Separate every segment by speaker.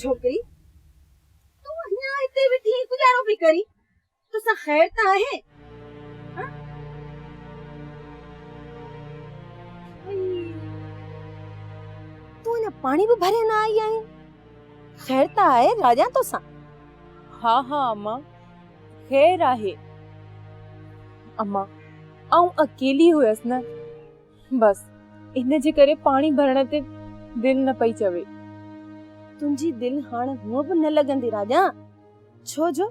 Speaker 1: ڇوڪري، تون اڃا هتي ويٺي گذارو پئي ڪرين؟ توسان خير ته آهي؟ ها؟ تون اڃا پاڻي به ڀري نه آئي آهين؟ خير ته آهي راڄان توسان؟
Speaker 2: ها ها امان، خير آهي. امان، آئون اڪيلي هيس نه، بس ان جي ڪري پاڻي ڀرڻ تي دل نه پئي چوي.
Speaker 1: تنهنجي دل هاڻ هونء به نه لڳندي راڄان، ڇو جو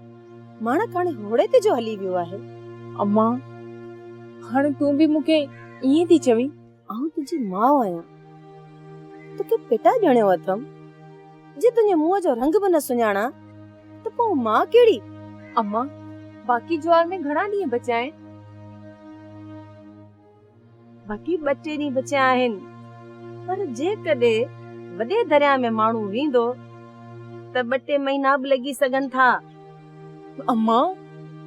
Speaker 1: ماڻڪ هاڻي هوڙي تي جو هلي ويو آهي.
Speaker 2: امان، هاڻي تون به مون کي ائين ٿي چوين؟
Speaker 1: آئون تنهنجي ماء آهيان، توکي پيٽان ڄڻيو اٿم، جي تنهنجي منهن جو رنگ به نه سڃاڻان ته پوء ماء ڪهڙي؟
Speaker 2: امان، باقي جوار ۾ گهڻا ڏينهن بچيا آهن؟
Speaker 1: باقي ٻه ٽي ڏينهن بچيا آهن، پر جيڪڏهن وڏي درياء ۾ ماڻهو ويندو ته ٻه ٽي مهينا به لڳي سگهن ٿا.
Speaker 2: امان،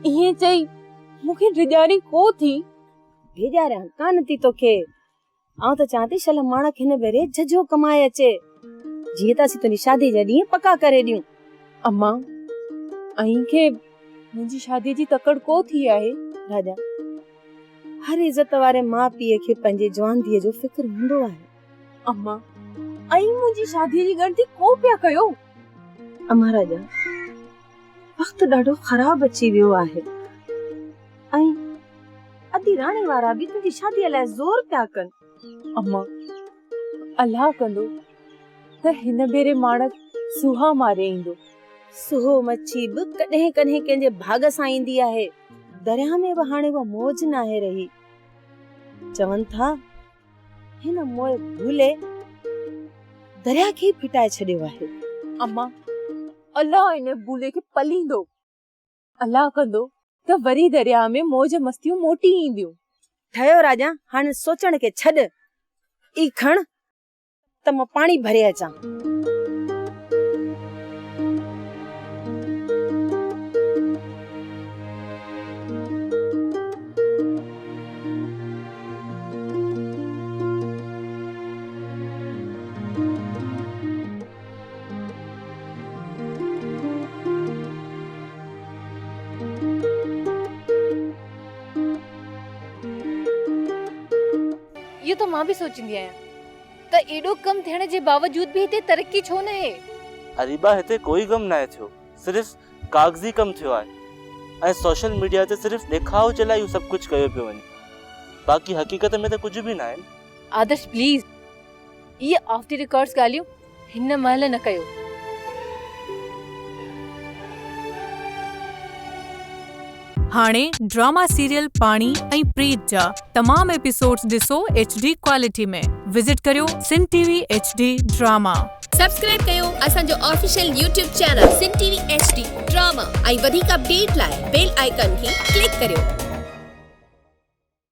Speaker 2: ائين چئي مون کي ڊيڄارين ڪو ٿي؟
Speaker 1: ڊيڄاريان ڪانه ٿي توکي. آئون ته چوان ٿي شل ماڻڪ هن ڀيري جهجهو ڪمائي اچي، جيئن ته اسين تنهنجي شاديء جا ڏينهن پڪا ڪري ڏيون.
Speaker 2: امان، ائين کي منهنجي شاديء جي تڪڙ ڪو ٿي آهي؟
Speaker 1: راجا، هر عزت واري ماء پيء کي پنهنجي جوان ڌيء جو فڪر هوندو آهي.
Speaker 2: امان، ائين منهنجي شاديء جي ڳڻتي ڪو پيا ڪيو؟
Speaker 1: امان راجا، وقت ڏاڍو خراب اچي ويو آهي ۽ ادي راڻي وارا به تنهنجي شاديء لاء زور پيا ڪن.
Speaker 2: امان، الله ڪندو ته هن ڀيري ماڻڪ سوها ماري ايندو.
Speaker 1: سهو مڇي به ڪڏهن ڪڏهن ڪنهن جي ڀاڳ سان ايندي آهي. درياهه ۾ به هاڻي اها موج ناهي رهي. چون ٿا هن موئي ڀولي درياهه کي ئي ڦٽائي ڇڏيو آهي.
Speaker 2: امان، الله ان ڀولي کي پليندو. الله ڪندو ته وري درياهه ۾ موج مستيون موٽي اينديون.
Speaker 1: ٺهيو راڄا، هاڻي سوچڻ کي ڇڏ. اي کڻ ته مان پاڻي ڀري اچان.
Speaker 3: اهو ته مان به سوچيندي آهيان ته ايڏو ڪم ٿيڻ جي باوجود به هتي ترقي ڇو ناهي؟
Speaker 4: اريبا هتي ڪوئي ڪم ناهي ٿيو صرف ڪاغذي ڪم ٿيو آهي ۽ سوشل ميڊيا تي صرف ڏيکاء جي لاء اهو سڀ ڪجهه ڪيو پيو وڃي باقي حقيقت ۾ ته ڪجهه به ناهي.
Speaker 3: آدرش پليز اهي آف the records ڳالهيون هن مهل نه ڪيو.
Speaker 5: هاڻي ڊراما سيريل پاڻي ۽ پريت جا تمام ايپيسوڊز ڏسو ايڇ ڊي ڪوالٽي ۾ وزٽ ڪريو Sindh T V H D drama.
Speaker 6: Subscribe ڪيو اسان جو official YouTube channel Sindh T V H D drama ۽ وڌيڪ اپڊيٽ لاء بيل آئيڪان کي ڪلڪ ڪريو.